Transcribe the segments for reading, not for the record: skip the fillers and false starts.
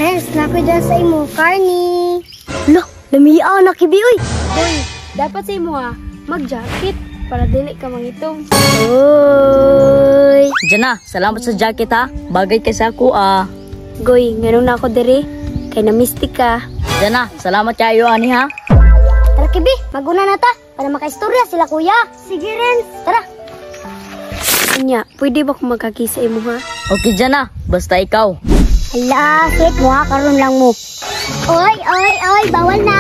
Renz, nakoy dyan sa imo, karni. Lo, lamia na kibi oy. Hoy, dapat sa imo ha, mag-jacket para dili ka mangitom. Oy. Jana, salamat sa jacket ha. Bagay kay sa ako ah. Goy, nganong na ako diri kay na-mistik ka. Jana, salamat kayo ani ha. Tara kibi, maguna na ta para makaistorya sila kuya. Sige Renz, tara. Unya, pwede ba kung magkakisa imo ha? Okay Jana, basta ikaw. Hala, sweet mo ha, karon lang mo. Oy, oy, oy, bawal na.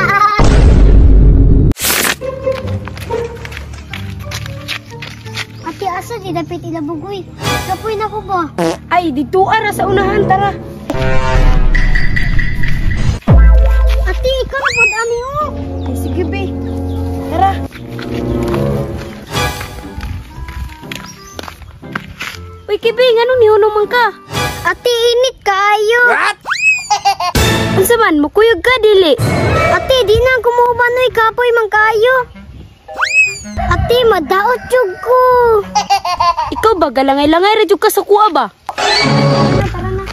Ate, asa di dapit ilabugoy? Kapoy na ko ba? Ay, dito ara sa unahan, tara. Ate, ikaw na pod ani oh. Ay, sige be. Tara. Uy, kibi, nganong nihunong man ka? Ate, init kaayo. What? Unsa man, mukuyog ka dili. Ate, di na kumuuban oy, kapoy man kaayo. Ate, madaot jud ko. Ikaw ba galangay-langay ra jud ka sa kuha ba? Tara, tara na.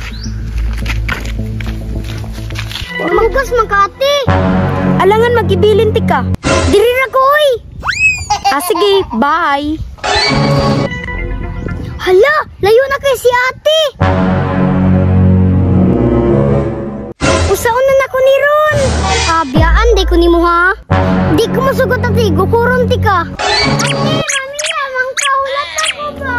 Mamugas man ka, ate. Alangan magibilin ti ka. Diri ra ko oy. Ah, sige, bye. Hala, layo na kay si ate. Usaon na nako ni Ron. Abiyaan, di ko nimo ha. Di ko masugot ate, gukuron ti ka. Ate, mami na, mangkaulat ako ba?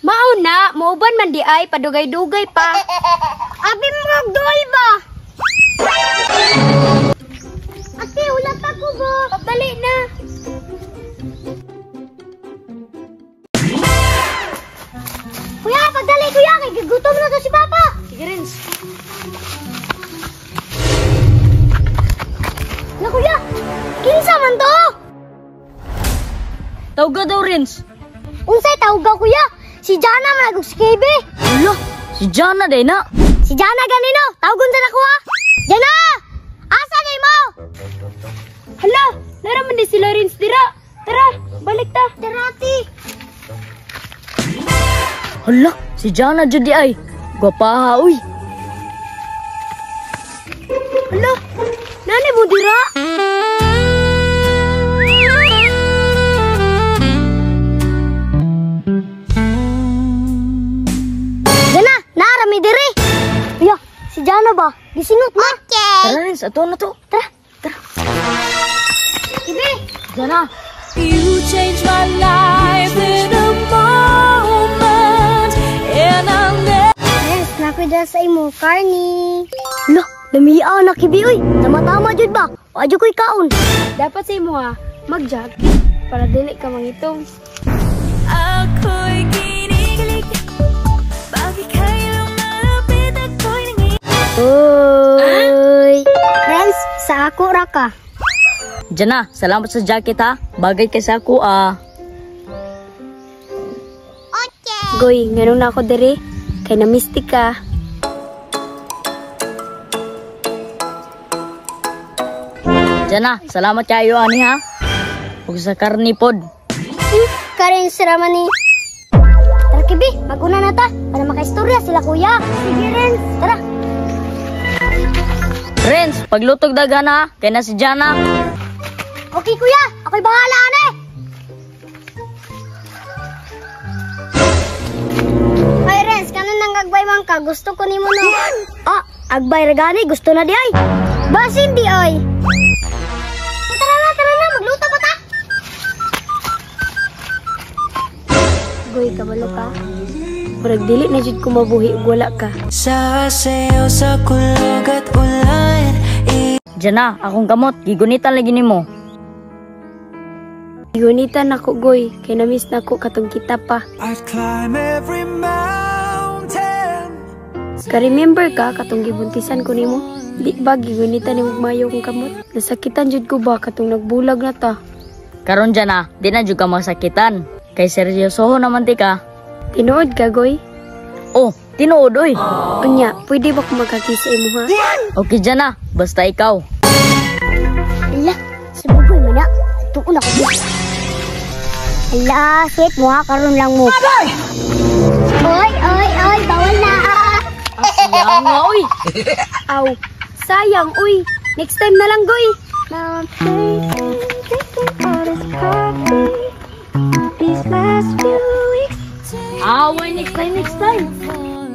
Mao na, mauban man di ay, padugay-dugay pa. Abi mo magduol ba? Ate, ulat ako ba? Pagdali na. Kuya, pagdali kuya, kay gigutom na to si Papa. Sige, Renz. Na kuya, kinsa man to? Tawga daw, Renz. Unsay tawga kuya? Si Jana man ug si KB. Hala, si Jana day na. Si Jana ganino, tawgon sa nako ha. Jana! Asa ni mo? Hala, naraman di sila Renz dira. Tara, balik ta. Tara ate. Hala, si Jana jud di ay. Gwapaha uy. Hala, nani mo dira? Jana, naarami diri. Ya, si Jana ba? Gisingot na. Okay. Tara Renz, ato na to. Tara, tara. Ibe, Jana. You changed my life in a moment, and I'll never. Renz, nakoy dala sa imo, karni. Lo, lamia na kibi oy. Tama-tama jud ba? Wa jud koy kaon. Dapat sa imo ha, mag-jacket para dili ka mangitom. Ako'y kinikilig, bakit kayo lumalapit? Ako'y nangi- Oy. Renz, sa ako ra ka. Jana, salamat sa jacket ha. Bagay kay sa ako ah. Goy, nganong na ako diri kay na-mistik ka. Jana, salamat kayo ani ha. Ug sa karni pod. Karen sira man ni. Tara kibi, maguna na ta para makaistorya sila kuya. Sige Renz, tara. Renz, paglutog dagan ha, kay na si Jana. Okay kuya, ako'y bahala ane. Ay Renz, kanon nang agbay man ka, gusto ko nimo no. Ah, agbay ra gani, gusto na di ay. Basin di ay. Tara na, magluto pa ta. Goy, kabalo ka. Murag dili na jud ko mabuhi ug wala ka. Sasayaw sa kulog at ulan. Jana, akong kamot, gigunitan lagi nimo. Gigunitan nako goy, kay na-miss nako katong kita pa. I'd climb every mountain. Ka-remember ka katong gibuntisan ko nimo? Di ba gigunitan nimo mayo kong kamot? Nasakitan jud ko ba katong nagbulag na ta? Karon Jana, di na jud ka masakitan. Kay seryoso naman ti ka. Tinuod ka goy? Oh, tinuod oy. Unya, pwede ba ko magkakisa imo ha? Okay Jana, basta ikaw. Ala, sa bugoy man na. Tuon ako. Hala, sweet mo ha, karon lang mo. Oy, oy, oy, bawal na. Sayang nga, uy. Aw, sayang uy. Next time na lang, goy. Now I'm thinking, drinking all this coffee. These last few weeks. Away, next time, next time.